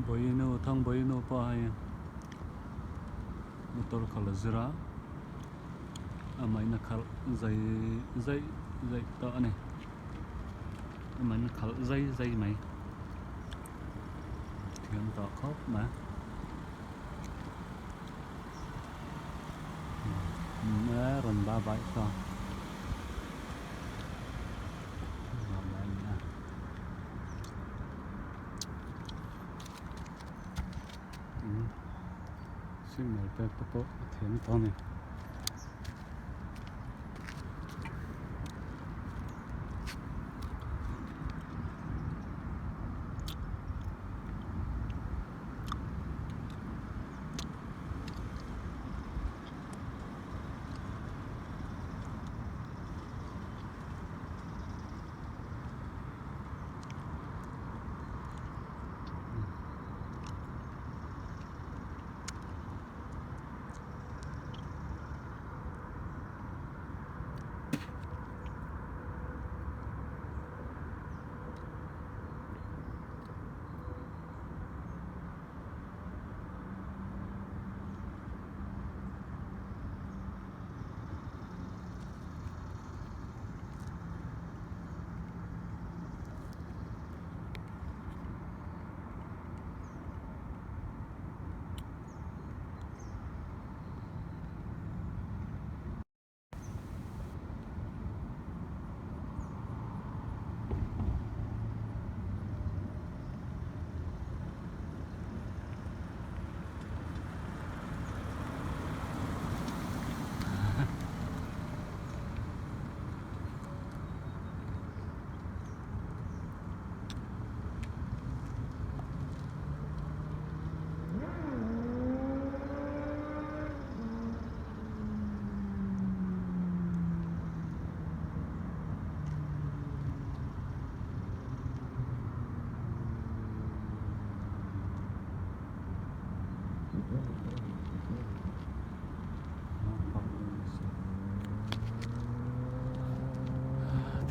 Bawihnu Thangbawihnu pawh hei motor khalh a zir a amah in a khalh zai zai zai tawh a ni amah in a khalh zai zai mai thiam tawh khawp mai. Rawn ba bai ta ba bai ni a tin signal pek te pawh a thiam tawh a ni.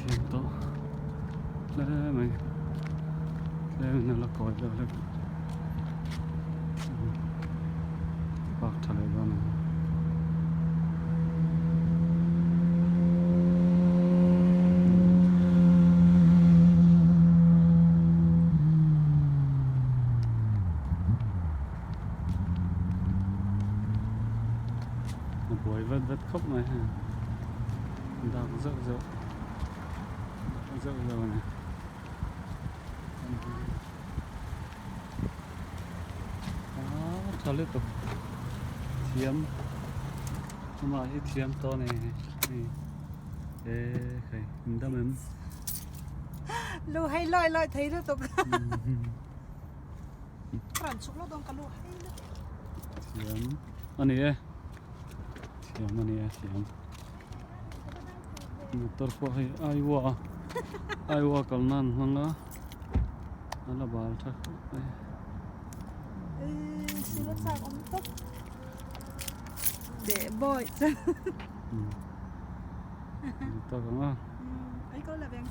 Thiam tawh hle mai tlem in a la kawi deuh hlek park tha leh dawn ang. A buai vet vet khawp mai hei dak zeuh zeuh zeuh zeuh a ni. Ah tha lutuk thiam amah hi thiam tawh a ni hei e hei in dam em. Lu hei lawi lawi thei lutuk ran chuk lo dawn ka lu hei lutuk. Thiam a ni e thiam a ni e thiam. Motor pawh hei Aiwa Aiwa kal nan hmang a a la bal tha khawp mai. Sila chak awm tawp deh bawi chuan. Ni tak ang a. Ai ko la veng.